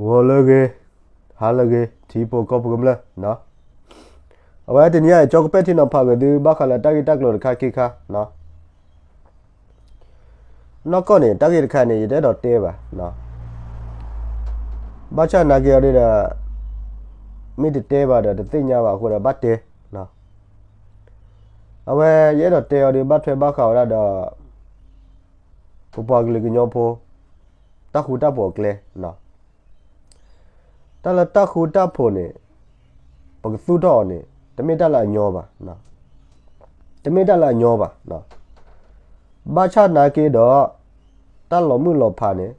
ဂီၤလၢအဂ့ၤ, ဟါလၢအဂ့ၤ, ထံဖိကီၢ်ဖိကမျၢၢ်, အဝဲတနံၤအံၤ ကၠီကပဲၣ်ထံနီၤဖးဂ့ၤသု ဘၣ်ဃးလၢတၢ်ဂ့ၢ်တၢ်ကျိၤတခါခံခါ, နီၢ်ကီၢ်န့ၣ် တၢ်ဂ့ၢ်တခါန့ၣ် ယတအဲၣ်ဒိးတဲဘၣ်, ဘၣ်ဆၣ်နာ်က့အီၤဒ်ဒီး မ့ၢ်တတဲဘၣ်ဒီးတသ့ၣ်ညါဘၣ်အဃိဒီး ဘၣ်တဲ, အဝဲယအဲၣ်ဒိးတဲအီၤဒ် ဘၣ်ထွဲဘၣ်ဃးဝဲဒၣ်ဒီး ပပှၤကလုာ်ကညီဖိ တၢ်ဃူတၢ်ဖိးအကျဲ, တၢ်လၢတၢ်ဃူတၢ်ဖိးန့ၣ် ပကသူၣ်ထီၣ်အီၤန့ၣ် တမ့ၢ်တၢ်လၢအညီဘၣ်, တမ့ၢ်တၢ်လၢအညီဘၣ်, ဘၣ်ဆၣ်နာ်က့ဒီး တၢ်လီၤမုၢ်လီၤဖးန့ၣ်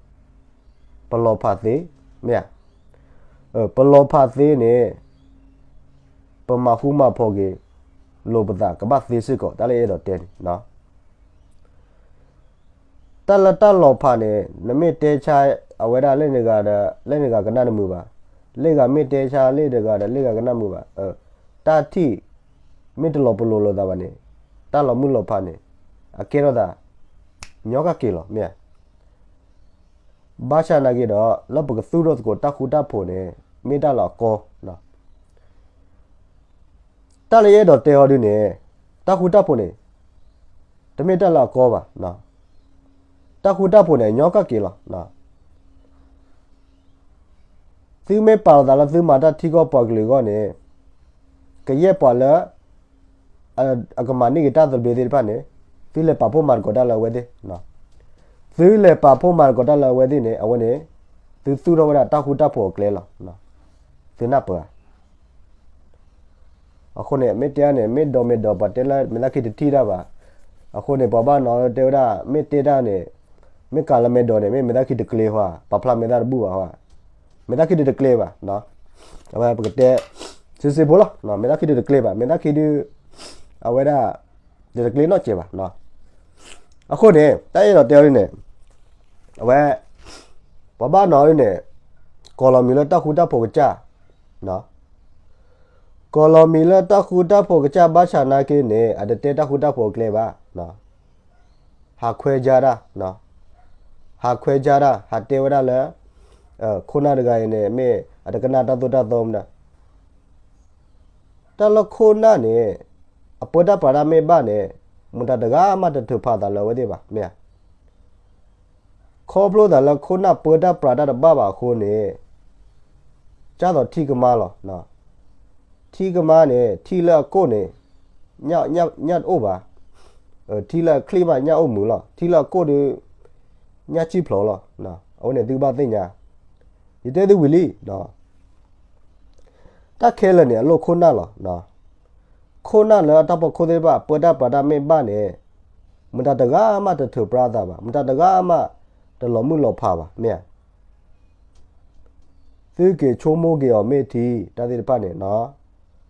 ပလီၤဖးသ့, မ့ၢ်ဧါ, ပလီၤဖးသ့န့ၣ် ပမၤဃူမၤဖိးက့ၤ လိာ်ပသးကဘၣ်သ့စ့ၢ်ကီး တၢ်လၢယအဲၣ်ဒိးတဲန့ၣ် တၢ်လၢတၢ်လီၤဖးန့ၣ် နမ့ၢ်တဲဆါအဝဲဒၣ်လၢနဂၤဒီး လၢနဂၤကနၣ်တမုာ်ဘၣ်, လၢဂၤမ့ၢ်တဲဆါလၢတဂၤဒီး လၢဂၤကနၣ်မုာ်ဘၣ်, တၢ်ထံၣ် မ့ၢ်တလီၤပလိာ်လိာ်သးဘၣ်န့ၣ် တၢ်လီၤမုၢ်လီၤဖးန့ၣ် အကဲထီၣ်သး ညီကက့ၤလီၤ မ့ၢ်ဧါ. ဘၣ်ဆၣ်နာ်က့ဒီး လၢပကသူၣ်ထီၣ်သကိးတၢ်ဃူတၢ်ဖိးန့ၣ် မ့ၢ်တၢ်လီၤအကီ တၢ်လၢယအဲၣ်ဒိးတဲအီၤဒ်န့ၣ် တၢ်ဃူတၢ်ဖိးန့ၣ် တမ့ၢ်တၢ်လၢအကီဘၣ်, တၢ်ဃူတၢ်ဖိးန့ၣ် အညီကက့ၤလီၤ. သုမ့ၢ်ပာ်လီၤသးလၢသုမၤတၢ်ထံကီၢ်ပှၤကလုာ်အဂီၢ်န့ၣ် ကယဲၢ်ပှၤလၢ အကမၤန့ၢ်က့ၤတၢ်သဘျ့သ့ၣ်တဖၣ်န့ၣ် သုလဲၤပာ်ဖှိၣ်မၤသကိးတၢ်လၢအဝဲသ့ၣ်, သုလဲၤပာ်ဖှိၣ်မၤသကိးတၢ်လၢအဝဲသ့ၣ်န့ၣ် အဝဲန့ၣ် သုသူၣ်ထီၣ်ဝဲဒၣ်တၢ်ဃူတၢ်ဖိးအကျဲလီၤ. သုနၢ်ပၢၢ်ဧါ. အဃိန့ၣ် မ့ၢ်တဲန့ၣ် မ့ၢ်ဒိးမ့ၢ်ဒိး ပှၤတဲလၢမဲာ်သၣ်ခံတထံၣ်တၢ်ဘၣ်. အဃိန့ၣ် ပှၤဘၣ်နီၤတဲဝဲဒၣ် မ့ၢ်တဲတၢ်န့ၣ် မ့ၢ်ကးလၢမဲာ်ဒိးန့ၣ် မ့ၢ်မဲာ်သၣ်ခံတကျ့ဟါ, ပာ်ဖျါမဲာ်သၣ်တဘူၣ်ဘၣ်ဟါ, မဲာ်သၣ်ခံဒုတကျ့ဘၣ်. အဝဲပကတဲ စံးစ့ဖိလီၤ, မဲာ်သၣ်ခံဒုတကျ့ဘၣ်, မဲာ်သၣ်ခံဒု အဝဲဒၣ် တတကျ့နီတစဲးဘၣ်. အဃိန့ၣ် တၢ်အဲၣ်ဒိးတဲအီၤဒ်န့ၣ် အဝဲ ပှၤဘၣ်နီၤဒ်န့ၣ် ကီၢ်လီၤမံၤလၢတၢ်ဃူတၢ်ဖိးကစၢ် ကီၢ်လီၤမံၤလၢတၢ်ဃူတၢ်ဖိးကစၢ် ဘၣ်ဆၣ်နာ်က့န့ၣ် အတတဲတၢ်ဃူတၢ်ဖိးအကျဲဘၣ်. ဟးခွဲးခြားတၢ်, ဟးခွဲးခြားတၢ် ဟးတဲဝဲဒၣ်လၢ ခိၣ်နၢ်တဂၤအံၤန့ၣ် မ့ၢ်အတကနၣ်တၢ်သိၣ်တၢ်သီမနုၤ တၢ်လၢခိၣ်နၢ်န့ၣ် အပၢတၢ်ပြးတၢ်မ့ၢ်ဘၣ်န့ၣ် မတၤတဂၤမးတထုးဖးအသးလၢအဝဲသ့ၣ်ဘၣ် မ့ၢ်ဧါ. ခီဖျိသးလၢခိၣ်နၢ်ပၢတၢ်ပြးတၢ်တဘၣ်ဘၣ်အဃိန့ၣ် ကၢ်သိးထံၣ်ကမါလီၤ. ထံၣ်ကမါန့ၣ် ထံၣ်လၢအကိၣ်န့ၣ် ညၣ်တအိၣ်ဘၣ်. ထံၣ်လၢအချ့ၣ်မး ညၣ်အိၣ်မုာ်လီၤ. ထံၣ်လၢအကိၣ်ဒီး ညၣ်စံၣ်ဖျိးလီၤ. အဝဲန့ၣ်သုကဘၣ်သ့ၣ်ညါ, ယတဲသုဝံၤလံ တၢ်ခဲလၢာ်န့ၣ် အလိၣ်ခိၣ်နၢ်လီၤ. ခိၣ်နၢ်လၢအတၢ်ဖီခိၣ်သ့ၣ်တဖၣ် ပၢတၢ်ပြးတၢ်မ့ၢ်ဘၣ်န့ၣ် မတၤတဂၤမးတထုးပြးအသးဘၣ်, မတၤတဂၤမးတလီၤမုၢ်လီၤဖးဘၣ် မ့ၢ်ဧါ. သုက့ၤဆိကမိၣ်က့ၤအီၤမ့ၢ်ထံ တၢ်သ့ၣ်တဖၣ်န့ၣ်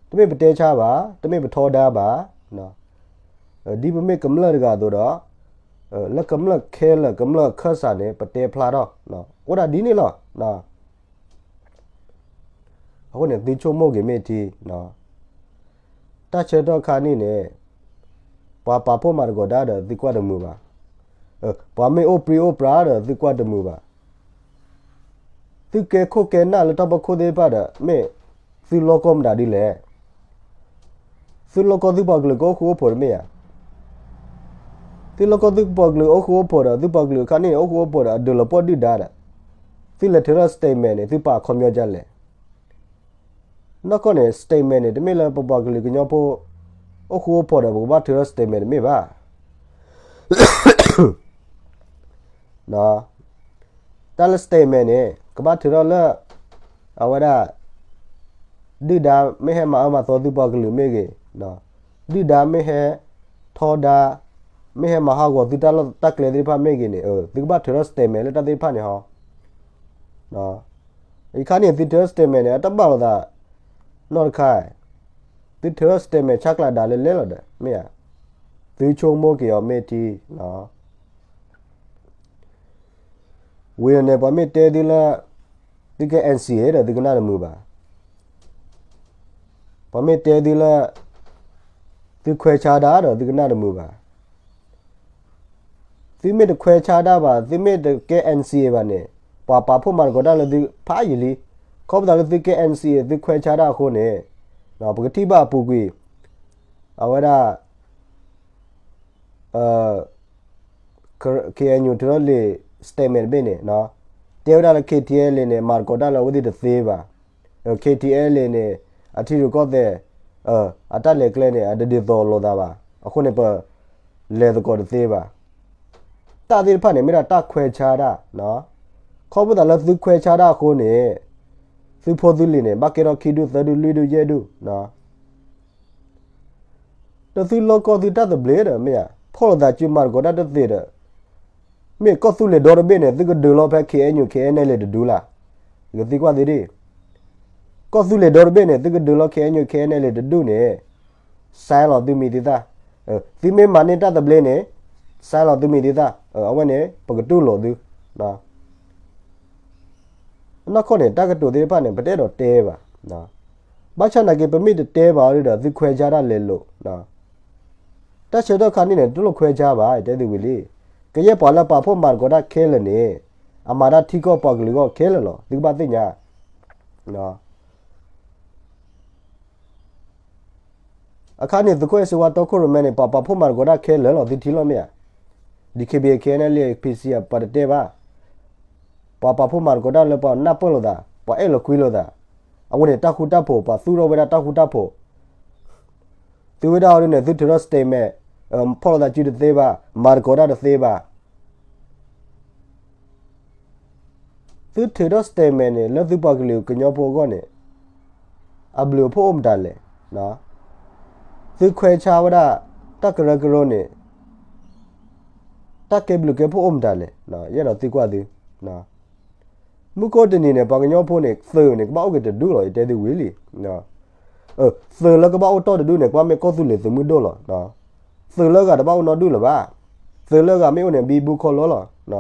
တမ့ၢ်ပတဲဆါဘၣ်, တမ့ၢ်ပထီဒါဘၣ်, ဒ်ပမ့ၢ်ကမျၢၢ်တဂၤအသိးဒီး လၢကမျၢၢ်ခဲလၢာ် ကမျၢၢ်အခၢၣ်စးန့ၣ် ပတဲဖျါထီၣ် အိၣ်ဒၣ်ဒ်န့ၣ်လီၤ. အဃိန့ၣ် သုဆိကမိၣ်က့ၤမ့ၢ်ထံ, တၢ်ဆၢကတီၢ်ခါန့ၣ်န့ၣ် ပှၤပာ်ဖှိၣ်မၤသကိးတၢ်ဒီးသုကွၢ်တမုာ်ဘၣ်, ပှၤမ့ၢ်အိၣ်ပြံအိၣ်ပြါဒီးသုကွၢ်တမုာ်ဘၣ်. သုကဲခိၣ်ကဲနၢ်လၢတၢ်ဖီခိၣ်သ့ၣ်တဖၣ်ဒီး မ့ၢ်သုလီၢ်ကီၢ်မတၤဒ်လဲၣ်. သုလီၢ်ကီၢ်သုပှၤကလုာ်ကအိၣ်ဃူအိၣ်ဖိးတမ့ၢ်ဧါ. သုလီၢ်ကီၢ်သုပှၤကလုာ်အိၣ်ဃူအိၣ်ဖိးဒီး သုပှၤကလုာ်အခါန့ၣ် အိၣ်ဃူအိၣ်ဖိးဒီး အဒုးလီၤပှီၢ်ဒုၣ်ဒါဒီး သုလဲၤထုးထီၣ် statement န့ၣ် သုပာ်အခီပညီဒ်လဲၣ်. နီၢ်ကီၢ်န့ၣ် statement န့ၣ် တမ့ၢ်လၢပပှၤကလုာ်ကညီဖိ အိၣ်ဃူအိၣ်ဖိးဒီး ပကဘၣ်ထုးထီၣ် statement တမ့ၢ်ဘၣ်. တၢ်လၢ statement န့ၣ် ကဘၣ်ထုးထီၣ်လၢ အဝဲဒၣ် ဒုၣ်ဒါမ့ၢ်ဟဲမၤအၢမၤသီသုပှၤကလုာ်မ့ၢ်ဂ့ၤ, ဒုၣ်ဒါမ့ၢ်ဟဲထီဒါ, မ့ၢ်ဟဲမၤဟးဂီၤသုတၢ်လီၢ်တၢ်ကျဲသ့ၣ်တဖၣ်မ့ၢ်ဂ့ၤန့ၣ် သုကဘၣ်ထုးထီၣ် statement လၢတၢ်သ့ၣ်တဖၣ်န့ၣ်ဟီ. အခါန့ၣ် သုထုးထီၣ် statement န့ၣ် အတဘၣ်လိာ်သး နီတခါ, သုထုးထီၣ် statement ဆၢကျါဒါလၢလဲၤလီၤဒီး မ့ၢ်ဧါ. သုဆိကမိၣ်က့ၤအီၤမ့ၢ်ထံ ဝံၤန့ၣ် ပှၤမ့ၢ်တဲသုလၢ သုကဲ NCA ဒီးသုကနၣ်တမုာ်ဘၣ်. ပှၤမ့ၢ်တဲသုလၢ သုခွဲးဆါဒၣ်ဒီးသုကနၣ်တမုာ်ဘၣ်. သုမ့ၢ်တခွဲးဆါဒၣ်ဘၣ် သုမ့ၢ်တကဲ NCA ဘၣ်န့ၣ် ပှၤပာ်ဖှိၣ်မၤသကိးတၢ်လၢသုဖးယံာ်လံ, ခီဖျိလၢသုကဲ N C A သုခွဲးဆါတၢ်အဃိန့ၣ်, ပကထံၣ်ဘၣ်အပူၤကွံာ်, အဝဲဒၣ် K N U ထုးထီၣ်လံာ် statement တဘ့ၣ်န့ၣ်, တဲဝဲဒၣ်လၢ K T L A န့ၣ် မၤသကိးတၢ်လၢအဝဲသ့ၣ်တသ့ဘၣ်. K T L A န့ၣ် အထံရူၢ်ကီၢ်သဲး အတၢ်လဲၤကျဲန့ၣ် အတဒ်သိးလိာ်သးဘၣ်. အဃိန့ၣ် ပလဲၤသကိးတသ့ဘၣ်. တၢ်သ့ၣ်တဖၣ်န့ၣ် မ့ၢ်ဒၣ်တၢ်ခွဲးဆါတၢ်, ခီဖျိလၢသုခွဲးဆါတၢ်အဃိန့ၣ်, သုဖိသုလံၤန့ၣ် ဘၣ်ကဲထီၣ်ခံဒူၣ်သၢဒူၣ်လွံၢ်ဒူၣ်ယဲၢ်ဒူၣ် ဒီးသုလီၢ်ကီၢ်သုတၢ်သဘျ့ဒီး မ့ၢ်ဧါ, ဖီၣ်လိာ်သးစုမၤသကိးတၢ်တသ့ဒီး, မ့ၢ်ကီၢ်သူလ့ၤဒီတဘ့ၣ်န့ၣ် သုကဒုးလီၤဖဲ K N U K N L A တဒူၣ်လၢ်. ယကသံကွၢ်သုဒ်, ကီၢ်သူလ့ၤဒီတဘ့ၣ်န့ၣ် သုကဒုးလီၤ K N U K N L A တဒူၣ်န့ၣ်, ဆဲးလီၤသုမံၤသုသၣ်, သုမ့ၢ်မၤန့ၢ်တၢ်သဘျ့န့ၣ်, ဆဲးလီၤသုမံၤသုသၣ်, အဝဲန့ၣ် ပကတူၢ်လိာ်သု အနီၢ်ကီၢ်န့ၣ် တၢ်ကတိၤသ့ၣ်တဖၣ်န့ၣ် ပတအဲၣ်ဒိးတဲဘၣ်. ဘၣ်ဆၣ်နာ်က့ ပမ့ၢ်တတဲဘၣ်အီၤဒီး သုခွဲးဆါတၢ်လဲၤလိာ်, တၢ်ဆၢကတီၢ်ခါန့ၣ်န့ၣ် တလိၣ်ခွဲးဆါဘၣ် ယတဲသုဝံၤလံ. ကယဲၢ်ပှၤလၢပာ်ဖှိၣ်မၤသကိးတၢ်ခဲလၢာ်န့ၣ်, အမၤတၢ်ထံကီၢ်ပှၤကလုာ်အဂီၢ်ခဲလၢာ်လီၤ. သုကဘၣ်သ့ၣ်ညါ အခါန့ၣ် သုးခိၣ်အဲၣ်စ့ဝါတီခိၣ်ရိၣ်မဲန့ၣ် ပှၤပာ်ဖှိၣ်မၤသကိးတၢ်ခဲလၢာ်လီၤ သုထံၣ်လီၤမ့ၢ်ဧါ. D K B A K N L A P C ပှၤတတဲဘၣ်, ပှၤပာ်ဖှိၣ်မၤသကိးတၢ်လၢပှၤနၢ်ပၢၢ်လိာ်သး, ပှၤအဲၣ်လိာ်ကွံလိာ်သး, အဝဲန့ၣ်တၢ်ဃူတၢ်ဖိး ပှၤသူၣ်ထီၣ်ဝဲဒၣ်တၢ်ဃူတၢ်ဖိး, သုဝဲဒၣ်အီၤဒ်န့ၣ် သုထုးထီၣ် statement, ဖီၣ်လိာ်သးစုတသ့ဘၣ်, မၤသကိးတၢ်တသ့ဘၣ်. သုထုးထီၣ် statement န့ၣ် လၢသုပှၤကလုာ်ကညီဖိအဂီၢ်န့ၣ်, အဘျုးအဖှိၣ်အိၣ်မတၤလဲၣ်. သုခွဲးဆါဝဲဒၣ် တၢ်ကရၢကရိန့ၣ်, တၢ်ကဲဘျုးကဲဖှိၣ်အိၣ်မတၤလဲၣ်. ယအဲၣ်ဒိးသံကွၢ်သု, မုၢ်ကီၢ်တနံၤန့ၣ် ပှၤကညီဖိန့ၣ် သုးန့ၣ် ကဘၣ်အိၣ်က့ၤတဒူၣ်လီၤ ယတဲသုဝံၤလံ. သုးလၢကဘၣ်အိၣ်တီၢ်တဒူၣ်န့ၣ် ကွၢ်မ့ၢ်ကီၢ်သူလ့ၤသုးမုၢ်ဒိၣ်လီၤ. သုးလၢဂၤတဘၣ်အိၣ်နီတဒူၣ်လၢၤဘၣ်. သုးလၢဂၤမ့ၢ်အိၣ်န့ၣ် ဘံဘူခီလီလီၤ.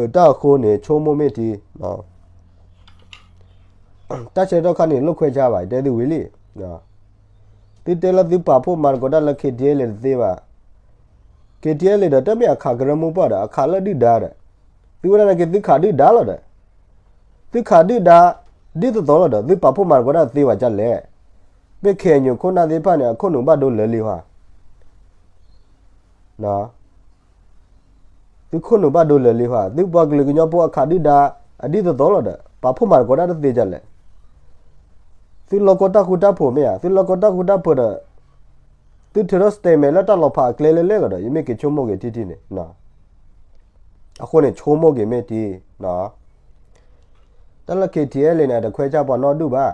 တၢ်အဃိန့ၣ် ဆိကမိၣ်မ့ၢ်ထံ, တၢ်ဆၢကတီၢ်ခါန့ၣ် လိၣ်ခွဲးဆါဘၣ် ယတဲသုဝံၤလံ. သုတဲလၢသုပာ်ဖှိၣ်မၤသကိးတၢ်လၢ K T L A တသ့ဘၣ်. K T L A ဒီး တမ့ၢ်အခးကရၢမိၢ်ပှၢ်ဒီး အခးလၢဒုၣ်ဒါဒီး, သုဝဲဒၣ်နာ်က့ သုခးဒုၣ်ဒါလီၤဒီး, သုခးဒုၣ်ဒါ ဒ်သိးသိးလီၤဒီး သုပာ်ဖှိၣ်မၤသကိးတၢ်တသ့ဘၣ်ဒ်လဲၣ်. မ့ၢ် K N U ခိၣ်နၢ်သ့ၣ်တဖၣ်န့ၣ် အခိၣ်နူာ်ဘၣ်ဒိလၢာ်လံဧါ. သုခိၣ်နူာ်ဘၣ်ဒိလၢာ်လံဧါ. သုပှၤကလုာ်ကညီဖိအခးဒုၣ်ဒါ အဒ်သိးသိးလီၤဒီး ပာ်ဖှိၣ်မၤသကိးတၢ်တသ့ဒ်လဲၣ်. သုလီၢ်ကီၢ်တၢ်ဃူတၢ်ဖိးမ့ၢ်ဧါ, သုလီၢ်ကီၢ်တၢ်ဃူတၢ်ဖိးဒီး သုထုးထီၣ် statement လၢတၢ်လီၤဖးအကျဲလၢလဲၣ်လီၤဒီး ယမ့ၢ်က့ၤဆိကမိၣ်က့ၤထံထံန့ၣ်, အဃိန့ၣ် ဆိကမိၣ်က့ၤမ့ၢ်ထံ တၢ်လၢ K T L A န့ၣ် အတခွဲးဆါပှၤနီတဒူၣ်ဘၣ်.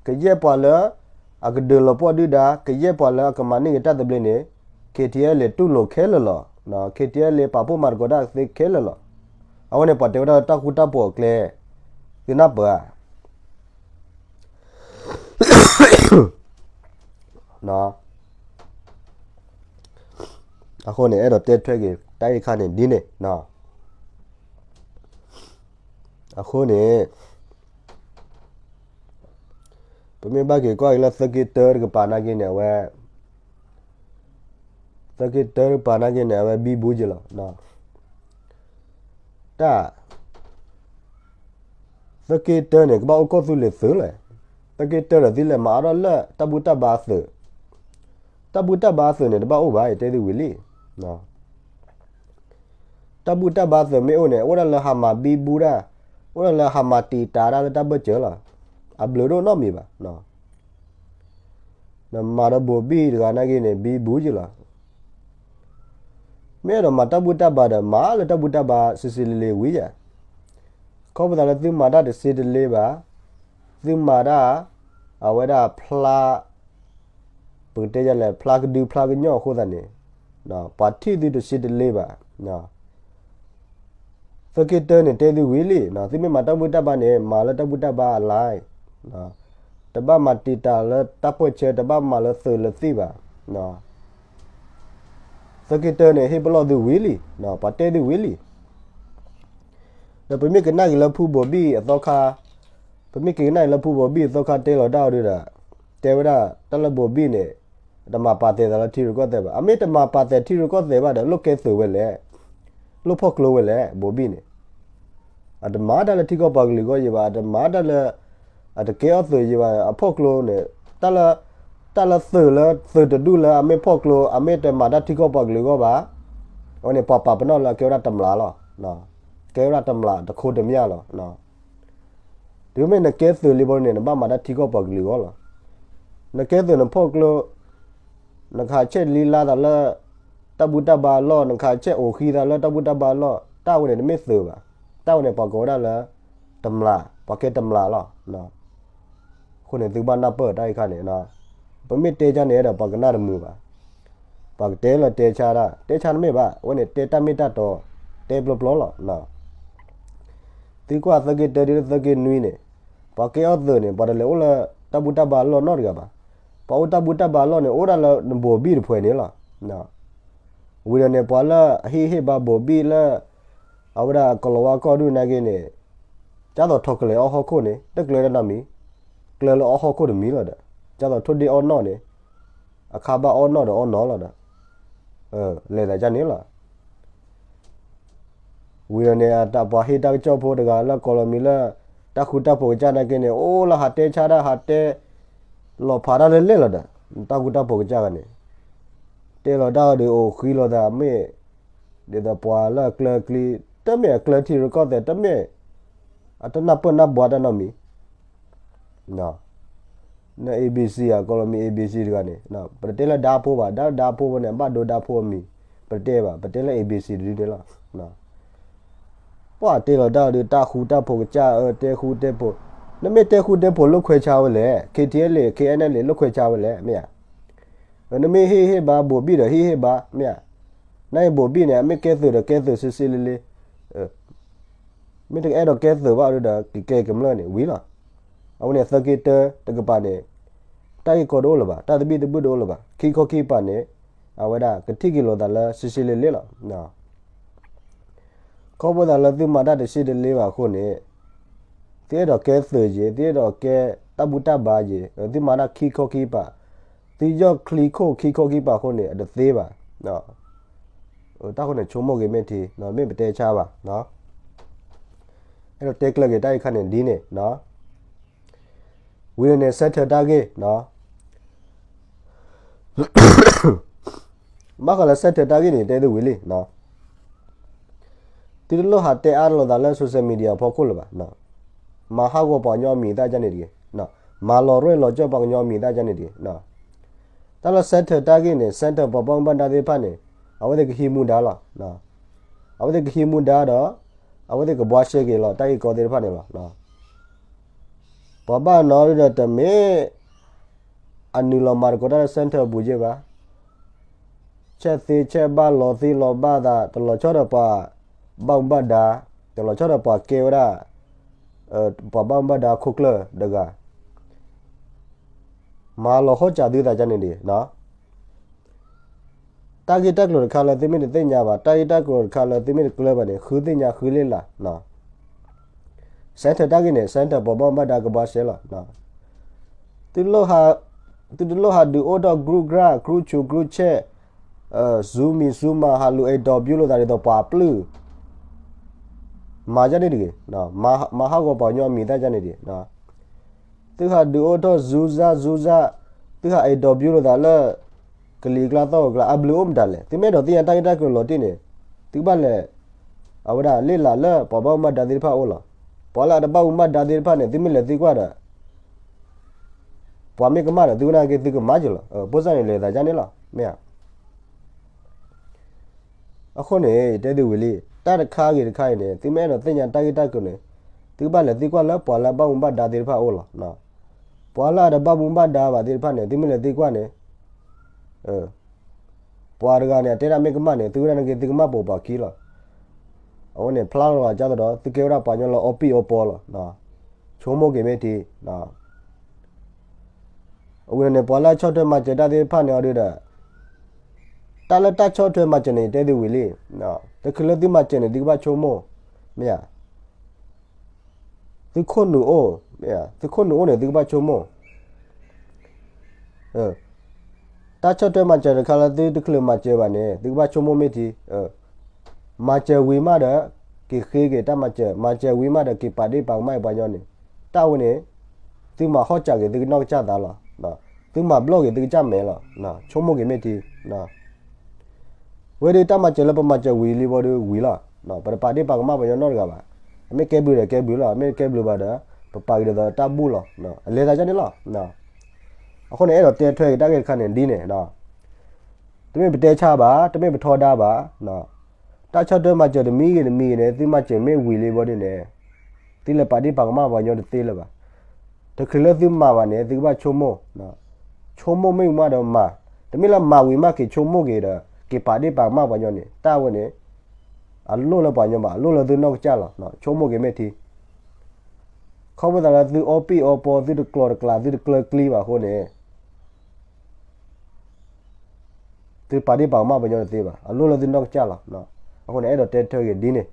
ကယဲၢ်ပှၤလၢ အကဒုးလီၤပှီၢ်ဒုၣ်ဒါ, ကယဲၢ်ပှၤလၢအကမၤန့ၢ်က့ၤတၢ်သဘျ့န့ၣ် K T L A တူၢ်လိာ်ခဲလၢာ်လီၤ. K T L A ပာ်ဖှိၣ်မၤသကိးတၢ်သ့ခဲလၢာ်လီၤ. အဝဲန့ၣ် ပှၤတဲဝဲဒၣ်လၢတၢ်ဃူတၢ်ဖိးအကျဲ, သုနၢ်ပၢၢ်ဧါ. အဃိန့ၣ် အဲၣ်ဒိးတဲထွဲက့ၤ တၢ်အံၤခါန့ၣ်ဒ်န့ၣ်. အဃိန့ၣ် ပမ့ၢ်ဘၣ်က့ၤကွၢ်က့ၤလၢသုးက့တၢတကပၤနာ်က့န့ၣ် အဝဲ သုးက့တၢတကပၤနာ်က့န့ၣ် အဝဲဘံဘူက့ၤလီၤ. တၢ် သုးက့တၢန့ၣ် ကဘၣ်အိၣ်ကီၢ်သူလ့ၤသုးလဲၣ်. သုးက့တၢဒီးသုလဲၤမၤအါထီၣ်လၢတၢ်ဘူၣ်တၢ်ဘါသုး, တၢ်ဘူၣ်တၢ်ဘါသုးန့ၣ် တဘၣ်အိၣ်ဘၣ် ယတဲသုဝံၤလံ. တၢ်ဘူၣ်တၢ်ဘါသုးမ့ၢ်အိၣ်န့ၣ် အိၣ်ဒၣ်လၢဟးမၤဘံဘူတၢ်, အိၣ်ဒၣ်လၢဟးမၤတံာ်တာ်တၢ်လၢတၢ်ဘၢၣ်စၢၤလီၤ. အဘျုးတအိၣ်နီတမံၤဘၣ်. နမၤဒီးဘိၤဘံၣ်တဂၤနာ်က့န့ၣ် ဘံဘူက့ၤလီၤ. မ့ၢ်အဲၣ်ဒိးမၤတၢ်ဘူၣ်တၢ်ဘါဒီး မၤလၢတၢ်ဘူၣ်တၢ်ဘါစံးစံးလ့လ့ဝံၤယၤ, ခီဖျိလၢသုမၤတၢ်တစ့တလ့ဘၣ်, သုမၤတၢ် အဝဲဒၣ်ဖျါ ပကတဲယၤလဲၣ် ဖျါကဒုဖျါကညီအဃိသတးန့ၣ် ပှၤထံၣ်သုတစ့တလ့ဘၣ်. သုးက့တၢန့ၣ် တဲသုဝံၤလံ, သုမ့ၢ်မၤတၢ်ဘူၣ်တၢ်ဘါန့ၣ် မၤလၢတၢ်ဘူၣ်တၢ်ဘါအလါ, တဘၣ်မၤတံာ်တာ်လၢတၢ်ပၢၢ်ဆၢ, တဘၣ်မၤလၢသုးလၢသံၣ်ဘၣ်. သုးက့တၢန့ၣ် ဟ့ၣ်ပလီၢ်သုဝံၤလံ, ပှၤတဲသုဝံၤလံ. ဒီးပမ့ၢ်ကနၣ်က့ၤလၢဖုဘိၤဘံၣ်အသီခါ, ပမ့ၢ်က့ၤကနၣ်က့ၤလၢဖုဘိၤဘံၣ်အသီခါတဲလီၤတၢ်အီၤဒီး, တဲဝဲဒၣ်တၢ်လၢဘိၤဘံၣ်န့ၣ် တမၤပာ်သဲးသးလၢထံရူၢ်ကီၢ်သဲးဘၣ်. အမ့ၢ်တမၤပာ်သဲးထံရူၢ်ကီၢ်သဲးဘၣ်ဒီး လိၣ်ကဲသုးဝဲလဲၣ်. လိၣ်ဖီၣ်ကျိဝဲလဲၣ် ဘိၤဘံၣ်န့ၣ်, အတမၤတၢ်လၢထံကီၢ်ပှၤကလုာ်အဂီၢ်ယံၤဘၣ်, အတမၤတၢ်လၢ အတကဲအီၣ်သုးယံၤဘၣ်, အဖီၣ်ကျိန့ၣ် တၢ်လၢ တၢ်လၢသုးလၢသုးတဒူၣ်လၢအမ့ၢ်ဖီၣ်ကျိ အမ့ၢ်တမၤတၢ်ထံကီၢ်ပှၤကလုာ်အဂီၢ်ဘၣ်, အဝဲန့ၣ် ပှၤပာ်ပနီၣ်လၢအကဲဝဲဒၣ်တမျးလီၤ. ကဲဝဲဒၣ်တမျးတခိတမျၢ်လီၤ. တုၤမ့ၢ်နကဲသုးလံဘီန့ၣ် နဘၣ်မၤတၢ်ထံကီၢ်ပှၤကလုာ်အဂီၢ်လီၤ. နကဲသုးနဖီၣ်ကျိ နကဟးဆဲးလံလါသးလၢ တၢ်ဘူၣ်တၢ်ဘါအလီၢ်, နကဟးဆဲးအိၣ်ဃံသးလၢတၢ်ဘူၣ်တၢ်ဘါအလီၢ်, တၢ်ဝဲန့ၣ်တမ့ၢ်သုးဘၣ်. တၢ်ဝဲန့ၣ် ပှၤကိးဝဲဒၣ်လၢ တမျး, ပှၤကဲတမျးလီၤ. အဃိန့ၣ် သုဘၣ်နၢ်ပၢၢ်တၢ်အံၤခါန့ၣ်, ပမ့ၢ်တဲကၢ်န့ၣ်ဒီး ပှၤကနၣ်တမုာ်ဘၣ်. ပှၤကတဲလၢတဲဆါတၢ်, တဲဆါတမ့ၢ်ဘၣ်, အဝဲန့ၣ်တဲတၢ်မ့ၢ်တၢ်တီ, တဲပျီပျီလီၤ. သံကွၢ်သၢက့တၢဒ်သၢက့နွံန့ၣ်, ပှၤကဲအီၣ်သုးန့ၣ် ပှၤတလဲၤအိၣ်လၢတၢ်ဘူၣ်တၢ်ဘါအလီၢ်နီတဂၤဘၣ်. ပှၤအိၣ်တၢ်ဘူၣ်တၢ်ဘါအလီၢ်န့ၣ် အိၣ်ဒၣ်လၢနဘိၤဘံၣ်တဖှဲးန့ၣ်လီၤ. ဝံၤဒီးန့ၣ် ပှၤလၢအဟ့ၣ်ဟ့ၣ်ဘါဘိၤဘံၣ်လၢ အဝဲဒၣ်ကီၤလၤဝါကီၢ်ဒူၣ်နာ်က့န့ၣ်, ကၢ်သိးထီၣ်ကလဲၤအီၣ်ဟီၣ်ခိၣ်န့ၣ် တကျၢၤတၢ်နီတမံၤ, ကျၢၤလၢအီၣ်ဟီၣ်ခိၣ်တမံၤလီၤဒီး, ကၢ်သိးထိၣ်ဒ့ၣ်အီၣ်နီၣ်န့ၣ်, အခါဘၣ်အီၣ်နီၣ်ဒီးအီၣ်နီၣ်လီၤဒီး, လဲၤသးဒ်န့ၣ်လီၤ. ဝံၤဒီးန့ၣ် အတၢ်ပှၤဟ့ၣ်တၢ်ကစီၣ်ဖိတဂၤလၢကီၤလီၤမံၤလၢ တၢ်ဃူတၢ်ဖိးကစၢ်နာ်က့န့ၣ် အိၣ်လၢဟးတဲဆါတၢ် ဟးတဲလီၤဖးတၢ်လၢလဲၣ်လီၤဒီး, တၢ်ဃူတၢ်ဖိးကစၢ်ဂၤန့ၣ် တဲလီၤတၢ်ဒီးအိၣ်ဃံလိာ်သးမ့ၢ် ဒ်သိးပှၤလၢအကျၢၤအကျံ, တမ့ၢ်အကျၢၤထံရူၢ်ကီၢ်သဲး, တမ့ၢ်အတနၢ်ပၢၢ်နၢ်ဘှါတၢ်နီတမံၤ န A B C ဧါ, ကီၤလီၤမံၤ A B C တဂၤန့ၣ်, ပတတဲလၢဒါဖိဘၣ်, ဒါဒါဖိဝဲန့ၣ် ဘၣ်ဒိဒါဖိအမံၤ, ပတတဲဘၣ်, ပတဲလၢ A B C တဒုန့ၣ်လီၤ. ပှၤတဲလီၤတၢ်ဒီးတၢ်ဃူတၢ်ဖိးကစၢ်အၢ တဲဃူတဲဖိး, နမ့ၢ်တဲဃူတဲဖိးလိာ်ခွဲးဆါဝဲလဲၣ်, K T L K N L လိာ်ခွဲးဆါဝဲလဲၣ်, မ့ၢ်ဧါ. နမ့ၢ်ဟ့ၣ်ဟ့ၣ်ဘါဘိၤဘံၣ်ဒီးဟ့ၣ်ဟ့ၣ်ဘါ, မ့ၢ်ဧါ. နအံၤဘိၤဘံၣ်န့ၣ် အမ့ၢ်ကဲသုးဒီးကဲသုးစ့စ့လ့လ့ မ့ၢ်တကအဲၣ်ဒိးကဲသုးဘၣ်ဒီး ကကဲကမျၢၢ်န့ၣ် ဝံၤလီၤ. အဝဲန့ၣ်သၢက့တၢတကပၤန့ၣ် တၢ်ဂ့ၢ်ကီတအိၣ်လၢၤဘၣ်, တၢ်သဘံၣ်သဘုၣ်တအိၣ်လၢၤဘၣ်, ခံခီခံကပၤန့ၣ် အဝဲဒၣ်ကထံၣ်က့ၤလိာ်သးလၢစ့စ့လ့လ့လီၤ. ခီဖျိသးလၢသုမၤတၢ်တစ့တလ့ဘၣ်အဃိန့ၣ် သုအဲၣ်ဒိးကဲသုးယ့ၤ, သုအဲၣ်ဒိးကဲတၢ်ဘူၣ်တၢ်ဘါယ့ၤ, သုမၤတၢ်ခံခီခံကပၤ, သုယီၢ်ချံခိၣ်ခံခီခံကပၤအဃိန့ၣ် အတသ့ဘၣ်. တၢ်ဃိန့ၣ် ဆိကမိၣ်က့ၤမ့ၢ်ထံ, မ့ၢ်ပတဲဆါဘၣ်. အဲၣ်ဒိးတဲကျၢၤက့ၤတၢ်အံၤခါန့ၣ်ဒ်န့ၣ်, ဝံၤန့ၣ် settle တၢ်ဂ့ၢ်, ဘၣ်ဃးလၢ settle တၢ်ဂ့ၢ်န့ၣ် တဲသုဝံၤလံ. သုတလိၣ်ဟးတဲအါလိာ်သးလၢ social media အဖီခိၣ်လၢၤဘၣ်. မၤဟးဂီၤပှၤကညီအမံၤအသၣ်ဒ်န့ၣ်တဂ့ၤ, မၤလီၤရၢၢ်လီၤကၠီၣ်ပှၤကညီအမံၤအသၣ်ဒ်န့ၣ်တဂ့ၤ. တၢ်လၢ settle တၢ်ဂ့ၢ်န့ၣ် settle ပှၤဘၣ်မူဘၣ်ဒါသ့ၣ်တဖၣ်န့ၣ် အဝဲသ့ၣ်ကဟံးမူဒါလီၤ. အဝဲသ့ၣ်ကဟံးမူဒါဒီး အဝဲသ့ၣ်ကဘှါရှဲက့ၤလီၤ တၢ်ဂ့ၢ်ကီသ့ၣ်တဖၣ်န့ၣ်လီၤ. ပှၤဘၣ်နီၤဒီးတမ့ၢ် အနုာ်လီၤမၤသကိးတၢ်လၢ center အပူၤယ့ၢ်ဘၣ်. ဆဲးသ့ဆဲးဘၣ်လီၤသ့လီၤဘၣ်သး တလီၤဆီဒီးပှၤဘၣ်မူဘၣ်ဒါ, တလီၤဆီဒီးပှၤကဲဝဲဒၣ် ပှၤဘၣ်မူဘၣ်ဒါခိၣ်ကျၢၢ်တဂၤ မၤလီၤဟီၣ်စၢၤသုသးဒ်န့ၣ်တဂ့ၤ. တၢ်ဂ့ၢ်တၢ်ကျိၤတခါလၢသုမ့ၢ်တသ့ၣ်ညါဘၣ်, တၢ်ဂ့ၢ်တၢ်ကျိၤတခါလၢသုမ့ၢ်တကျၢၢ်ဘၣ်န့ၣ် ဃုသ့ၣ်ညါဃုလ့ၣ်လၤ. center တၢ်ဂ့ၢ်န့ၣ် center ပှၤဘၣ်မူဘၣ်ဒါကဘှါရှဲလီၤ. သုတလိၣ်ဟးဒုးအိၣ်ထီၣ် group ကြၢး group ဆူး group ဆဲး, Zoom မံၤ Zoom မၤ ဟးလူၤ interview လိာ်သးဒ်သိးပှၤပျုၢ် မၤဒ်န့ၣ်တဂ့ၤ. မၤဟးဂီၤပှၤကညီအမံၤသၣ်ဒ်န့ၣ်တဂ့ၤ. သုဟးဒုးအိၣ်ထီၣ် Zoom စၢ် Zoom စၢ်, သုဟး interview လိာ်သးလၢ ကလံၤကျါသီၣ်ကျါ အဘျုးအိၣ်မတၤလဲၣ်. သုမ့ၢ်အဲၣ်ဒိးသ့ၣ်ညါတၢ်ဂ့ၢ်တၢ်ကျိၤလီၤတံၢ်န့ၣ် သုကဘၣ်လဲၤ အဝဲဒၣ်လ့ၣ်လၤလၢပှၤဘၣ်မူဘၣ်ဒါသ့ၣ်တဖၣ်အအိၣ်လီၤ. ပှၤလၢအတဘၣ်မူဘၣ်ဒါသ့ၣ်တဖၣ်န့ၣ် သုမ့ၢ်လဲၤသံကွၢ်ဒီး ပှၤမ့ၢ်ကမၣ်ဒီး သုကနာ်က့သုကမၤက့ၤလီၤ. ဖိစၢ်န့ၣ်လဲၤသးဒ်န့ၣ်လီၤ. မ့ၢ်ဧါ. အဃိန့ၣ် ယတဲသုဝံၤလံ, တၢ်တခါဂ့ၤတခါအံၤန့ၣ် သုမ့ၢ်အဲၣ်ဒိးသ့ၣ်ညါတၢ်ဂ့ၢ်တၢ်ကျိၤန့ၣ် သုကဘၣ်လဲၤသံကွၢ်လၢပှၤလၢအဘၣ်မူဘၣ်ဒါသ့ၣ်တဖၣ်အအိၣ်လီၤ. ပှၤလၢအတဘၣ်မူဘၣ်ဒါဘၣ်သ့ၣ်တဖၣ်န့ၣ် သုမ့ၢ်လဲၤသံကွၢ်န့ၣ် ပှၤတဂၤန့ၣ် အတဲဒၣ်မ့ၢ်ကမၣ်န့ၣ် သုဝဲဒၣ်နာ်က့သုကမၣ်ပိာ်ပှၤခံလီၤ. အဝဲန့ၣ်ဖျါလီၤကၢ်သိးဒီး သုကဲဝဲဒၣ်ပှၤကညီလၢအီပံၣ်အီပီလီၤ. ဆိကမိၣ်က့ၤမ့ၢ်ထံ အဝဲန့ၣ် ပှၤလၢအဆီၣ်ထွဲမၤစၢၤတၢ်သ့ၣ်တဖၣ်န့ၣ်အီၤဒုဒီး တၢ်လၢတၢ်ဆီၣ်ထွဲမၤစၢၤန့ၣ် ယတဲသုဝံၤလံ. တချုးလၢသုမၤစၢၤန့ၣ် သုကဘၣ်ဆိကမိၣ်, မ့ၢ်ဧါ. သုခိၣ်နူာ်အိၣ်, သုခိၣ်နူာ်အိၣ်န့ၣ် သုကဘၣ်ဆိကမိၣ်. တၢ်ဆီၣ်ထွဲမၤစၢၤတခါလၢသုတချုးမၤစၢၤဘၣ်န့ၣ် သုကဘၣ်ဆိကမိၣ်မ့ၢ်ထံ မၤစၢၤဝံၤမးဒီး က့ၤဃ့က့ၤတၢ်မၤစၢၤ, မၤစၢၤဝံၤမးဒီး က့ၤပာ်ဒ့ၣ်ပာ်ကမၣ်ပှၤညီန့ၣ်, တၢ်ဝဲန့ၣ် သုမၤဟီၣ်စၢၤက့ၤသုကနီၢ်ကစၢ်သးလီၤ. သုမၤဘျီၣ်က့ၤသုကစၢ်မဲာ်လီၤ. ဆိကမိၣ်က့ၤမ့ၢ်ထံ ဝဲဒၣ်တၢ်မၤစၢၤလၢပမၤစၢၤဝံၤလံဘီဒီးဝံၤလီၤ. ပတပာ်ဒ့ၣ်ပာ်ကမၣ်ပှၤညီနီတဂၤဘၣ်. အမ့ၢ်ကဲဘျုးဒီးကဲဘျုးလီၤ, အမ့ၢ်ကဲဘျုးဘၣ်ဒီး ပပာ်က့ၤဒ်သိးတၢ်ဘူၣ်လီၤ. အလဲၤသးဒ်န့ၣ်လီၤ. အဃိန့ၣ် အဲၣ်ဒိးတဲထွဲက့ၤတၢ်ဂ့ၢ်တခါန့ၣ်ဒ်န့ၣ်, တမ့ၢ်ပတဲဆါဘၣ်, တမ့ၢ်ပထီဒါဘၣ်. တၢ်ဆီၣ်ထွဲမၤစၢၤတမံၤဂ့ၤတမံၤဂ့ၤန့ၣ် သုမၤစၢၤမ့ၢ်ဝံၤလံဘီဒ်န့ၣ်, သုလဲၤပာ်ဒ့ၣ်ပာ်ကမၣ်ပှၤညီတသ့လၢၤဘၣ်. တချုးလၢသုမၤဘၣ်န့ၣ် သုကဘၣ်ဆိကမိၣ်, ဆိကမိၣ်မ့ၢ်ဝံၤမးဒီးမၤ, တမ့ၢ်လၢမၤဝံၤမးက့ၤဆိကမိၣ်က့ၤဒီး က့ၤပာ်ဒ့ၣ်ပာ်ကမၣ်ပှၤညီန့ၣ် တၢ်ဝဲန့ၣ် အလိၣ်လၢပှၤညီဘၣ်, အလိၣ်လၢသုနီၢ်ကစၢ်လီၤ. ဆိကမိၣ်က့ၤမ့ၢ်ထံ ခီဖျိသးလၢသုအီပံၣ်အီပီ, သုတကျိၤတကျါ, သုတကျၢၤကျံဘၣ်အဃိန့ၣ်, သုပာ်ဒ့ၣ်ပာ်ကမၣ်ပှၤညီတသ့ဘၣ်, အလိၣ်လၢသုနီၢ်ကစၢ်လီၤ. အဃိန့ၣ် အဲၣ်ဒိးတဲထွဲက့ၤဒ်န့ၣ်,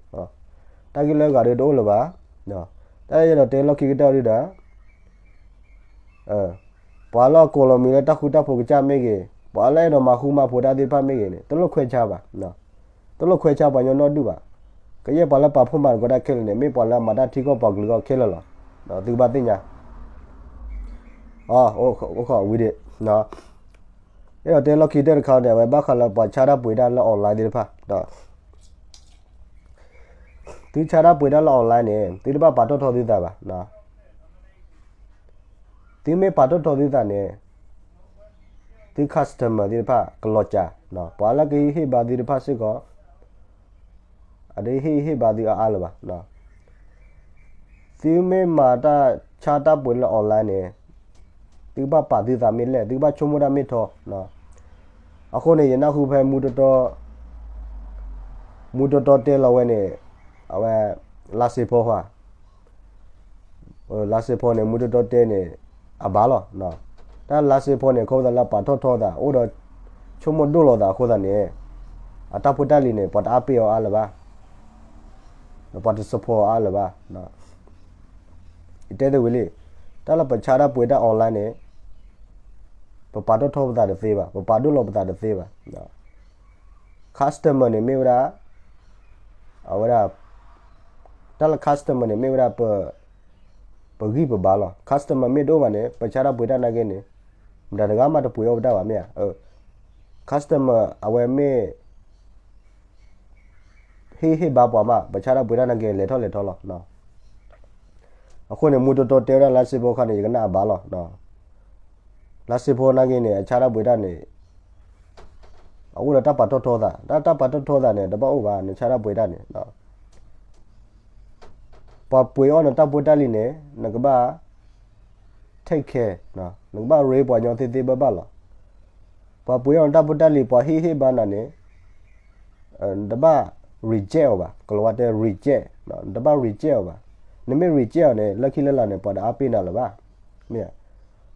တၢ်ဂ့ၢ်လၢအဂၤဒီးတအိၣ်လၢၤဘၣ်. တၢ်အဲၣ်ဒိးတဲလီၢ်ခံကတၢၢ်ဒုဒီး ပှၤလၢအကိးလီၤမံၤလၢတၢ်ဃူတၢ်ဖိးကစၢ်မ့ၢ်ဂ့ၤ, ပှၤလၢအဲၣ်ဒိးမၤဃူမၤဖိးတၢ်သ့ၣ်တဖၣ်မ့ၢ်ဂ့ၤန့ၣ် တလိၣ်ခွဲးဆါဘၣ်, တလိၣ်ခွဲးဆါပှၤညီနီတဒူၣ်ဘၣ်. ကယဲၢ်ပှၤလၢပာ်ဖှိၣ်မၤသကိးတၢ်ခဲလၢာ်န့ၣ် မ့ၢ်ပှၤလၢအမၤတၢ်ထံကီၢ်ပှၤကလုာ်ကီၢ်ခဲလၢာ်လီၤ. သုကဘၣ်သ့ၣ်ညါ, အိၣ်ခိးဝံၤဒံး, အဲၣ်ဒိးတဲလီၢ်ခံကတၢၢ်တခါန့ၣ် အဝဲဘၣ်ဃးလၢပှၤဆါတၢ်ပှ့ၤတၢ်လၢ online သ့ၣ်တဖၣ် သုဆါတၢ်ပှ့ၤတၢ်လၢ online န့ၣ် သုတဘၣ်ပာ်ထီၣ်ထီသုသးဘၣ်. သုမ့ၢ်ပာ်ထီၣ်ထီသုသးန့ၣ် သု customer သ့ၣ်တဖၣ်ကလီၤစၢ်, ပှၤလၢကဟ့ၣ်ဟ့ၣ်ဘါသုတဖၣ်စ့ၢ်ကီး အတဟ့ၣ်ဟ့ၣ်ဘါသုအါအါလၢၤဘၣ်. သုမ့ၢ်မၤတၢ်ဆါတၢ်ပှ့ၤလၢ online န့ၣ် သုကဘၣ်ပာ်သုသးမ့ၢ်လဲၣ်, သုကဘၣ်ဆိကမိၣ်တၢ်မ့ၢ်ထီ. အဃိန့ၣ် ယနၢ်ဟူဖဲမူတီတီ, မူတီတီတဲလီၤဝဲန့ၣ်, အဝဲ လါစ့ဖီဃီ လါစ့ဖီန့ၣ် မူတီတီတဲန့ၣ် အဘၣ်လီၤ. တၢ်လါစ့ဖီန့ၣ် ခီဖျိလၢပာ်ထီၣ်ထီသး အိၣ်ဒီးဆိကမိၣ်ဒိၣ်လီၤသးအဃိသတးန့ၣ် အတၢ်ဖိတၢ်လံၤန့ၣ် ပှၤတအါပ့ၢ်အီၤအါလၢၤဘၣ်, ပှၤတ support အီၤအါလၢၤဘၣ်. ယတဲသ့ဝံၤလံ, တၢ်လၢပဆါတၢ်ပှ့ၤတၢ် online န့ၣ် ပပာ်ထီၣ်ထီပသးတသ့ဘၣ်, ပပာ်ဒိၣ်လီၤပသးတသ့ဘၣ်. customer န့ၣ်မ့ၢ်ဝဲဒၣ်, အဝဲဒၣ်, တၢ်လၢ customer န့ၣ်မ့ၢ်ဝဲဒၣ် ပဂံၢ်ပဘါလီၤ. customer မ့ၢ်တအိၣ်ဘၣ်န့ၣ် ပဆါတၢ်ပှ့ၤတၢ်နာ်က့န့ၣ် မတၤတဂၤမးတပှ့ၤအီၣ်ပတၢ်ဘၣ်မ့ၢ်ဧါ. customer အဝဲမ့ၢ် ဟ့ၣ်ဟ့ၣ်ဘါပှၤမး ပဆါတၢ်ပှ့ၤတၢ်နာ်က့လဲၤထီၣ်လဲၤထီလီၤ. အဃိန့ၣ် မူတီတီတဲဝဲဒၣ်လါစ့ဖိခါန့ၣ် ယကနၣ်အဘၣ်လီၤ. လါစ့ဖိနာ်က့န့ၣ် အဆါတၢ်ပှ့ၤတၢ်န့ၣ် အအိၣ်ဒီးတၢ်ပာ်ထီၣ်ထီသး, တၢ်တၢ်ပာ်ထီၣ်ထီသးန့ၣ် တဘၣ်အိၣ်ဘၣ် နဆါတၢ်ပှ့ၤတၢ်န့ၣ် ပှၤပှ့ၤအီၣ်နတၢ်ဖိတၢ်လံၤန့ၣ် နကဘၣ် take care, နကဘၣ်ရ့ပှၤညီသ့သ့ဘၣ်ဘၣ်လီၤ. ပှၤပှ့ၤအီၣ်နတၢ်ဖိတၢ်လံၤ ပှၤဟ့ၣ်ဟ့ၣ်ဘါနၤန့ၣ် နတဘၣ် reject အီၤဘၣ်, ကလီၤဝါတဲ reject, နတဘၣ် reject အီၤဘၣ်. နမ့ၢ် reject အီၤန့ၣ် လၢခံလၢလာ်န့ၣ် ပှၤတအါပ့ၢ်နၤလၢၤဘၣ်. မ့ၢ်,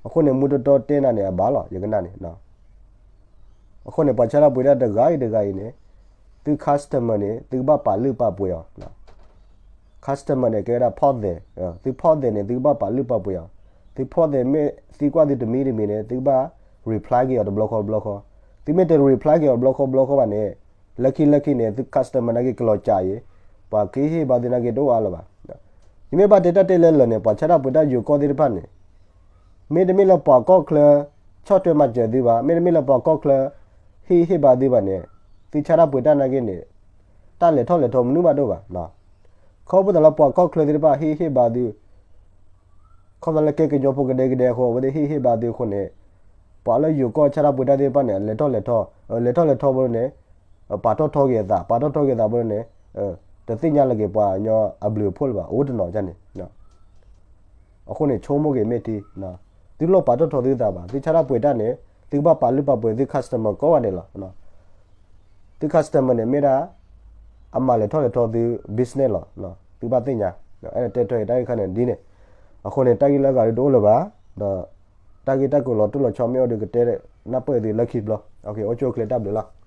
အဃိန့ၣ် မူတီတီတဲနၤန့ၣ် အဘၣ်လီၤ ယကနၣ်န့ၣ် အဃိန့ၣ် ပှၤဆါတၢ်ပှ့ၤတၢ်တဂၤအံၤတဂၤအံၤန့ၣ် သု customer န့ၣ် သုကဘၣ်ပာ်လုၢ်ပာ်ပှ့ၤအီၤ. customer န့ၣ် ကဲဝဲဒၣ် ဖီၣ်သဲး, သုဖီၣ်သဲးန့ၣ် သုကဘၣ်ပာ်လုၢ်ပာ်ပှ့ၤအီၤ. သုဖီၣ်သဲးမ့ၢ်သံကွၢ်သုတမံၤတမံၤန့ၣ် သုကဘၣ် reply က့ၤအီၤတဘျီဃီတဘျီဃီ. သုမ့ၢ်တ reply က့ၤအီၤတဘျီဃီတဘျီဃီဘၣ်န့ၣ် လၢခံလၢခံန့ၣ် သု customer နာ်က့ကလီၤစၢ်အံၤ ပှၤကဟ့ၣ်ဟ့ၣ်ဘါသုနာ်က့တအိၣ်အါလၢၤဘၣ်. ယမ့ၢ်ဘၣ်တဲတၢ်တဲလၢလၢာ်န့ၣ် ပှၤဆါတၢ်ပှ့ၤတၢ်ယိၤကီၢ်သ့ၣ်တဖၣ်န့ၣ် မ့တမ့ၢ်လၢပှၤကီၢ်ချၢ ဆီၣ်ထွဲမၤစၢၤသုဘၣ်, မ့တမ့ၢ်လၢပှၤကီၢ်ချၢ ဟ့ၣ်ဟ့ၣ်ဘါသုဘၣ်န့ၣ် သုဆါတၢ်ပှ့ၤတၢ်နာ်က့န့ၣ် တၢ်လဲၤထီၣ်လဲၤထီမနုၤဘၣ်တအိၣ်ဘၣ်. ခီဖျိသးလၢပှၤကီၢ်ချၢသ့ၣ်တဖၣ်ဟ့ၣ်ဟ့ၣ်ဘါသု ခီဖျိလၢကဲကညီဖိကဒဲကဒဲအဃိ အဝဲသ့ၣ်ဟ့ၣ်ဟ့ၣ်ဘါသုအဃိန့ၣ် ပှၤလၢယိၤကီၢ်ဆါတၢ်ပှ့ၤတၢ်သ့ၣ်တဖၣ်န့ၣ် လဲၤထီၣ်လဲၤထီ, လဲၤထီၣ်လဲၤထီဘျီန့ၣ် ပာ်ထီၣ်ထီက့ၤအသး, ပာ်ထီၣ်ထီက့ၤအသးဘျီန့ၣ် တသ့ၣ်ညါလၢက့ၤပှၤကညီအဘျုးအဖှိၣ်လၢၤဘၣ်, အိၣ်တနီၤန့ၣ် အဃိန့ၣ် ဆိကမိၣ်က့ၤမ့ၢ်ထံ, သုလိၣ်ပာ်ထီၣ်ထီသုသးဘၣ်, သုဆါတၢ်ပှ့ၤတၢ်န့ၣ် သုကဘၣ်ပာ်လုၢ်ပာ်ပှ့ၤသု customer ကိးဂၤဒဲးလီၤ. သု customer န့ၣ်မ့ၢ်ဒၣ် အမၤလဲၤထီၣ်လဲၤထီသု business လီၤ. သုဘၣ်သ့ၣ်ညါ, အဲၣ်ဒိးတဲထွဲက့ၤတၢ်ဂ့ၢ်တခါန့ၣ်ဒ်န့ၣ်, အဃိန့ၣ် တၢ်ဂ့ၢ်လၢအဂၤဒုတအိၣ်လၢၤဘၣ်, ဒီးတၢ်ဂ့ၢ်တၢ်ကျိၤလီၤတိၢ်လီၤဆီမ့ၢ်အိၣ်ဒီး ကတဲနၢ်ပၢၢ်သုလၢခံတဘျီ, အိၣ်ဆူၣ်အိၣ်ချ့တၢ်ဘျုးလီၤ.